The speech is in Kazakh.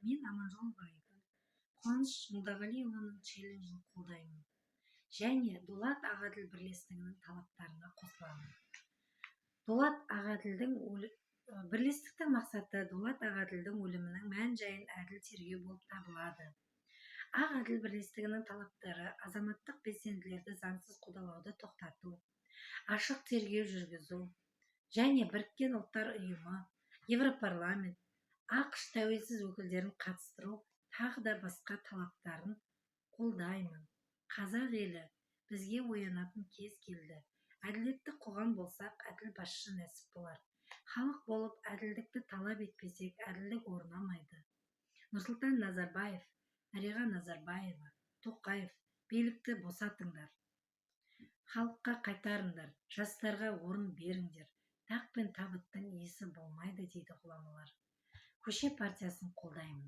Мен, Аманжолова Айгүл, Қуаныш Молдағалиұлының челленджін қолдаймын және «Дулат Ақ-Әділ» бірлестігінің талаптарына қосыламын. Дулат Ақ-Әділдің бірлестіктің мақсаты Дулат Ақ-Әділдің өлімінің мән-жайын әділ тергеу болып табылады. Ақ Әділ бірлестігінің талаптары: азаматтық белсенділерді заңсыз қудалауды тоқтату, ашық тергеу жүргізу және Біріккен Ұлттар Ұйымы, Европарламент, АҚШ тәуелсіз өкілдерін қатыстыру, тағы да басқа талаптарын қолдаймын. Қазақ елі, бізге оянатын кез келді. Әділетті қоғам болсақ, әділ басшы нәсіп болар. Халық болып әділдікті талап етпесек, әділдік орнамайды. Нұрсұлтан Назарбаев, Дариға Назарбаева, Тоқаев, билікті босатыңдар, халыққа қайтарыңдар, жастарға орын беріңдер. Тақ пен табыттың иесі болмайды дейді ғұламалар. Көше партиясын қолдаймын.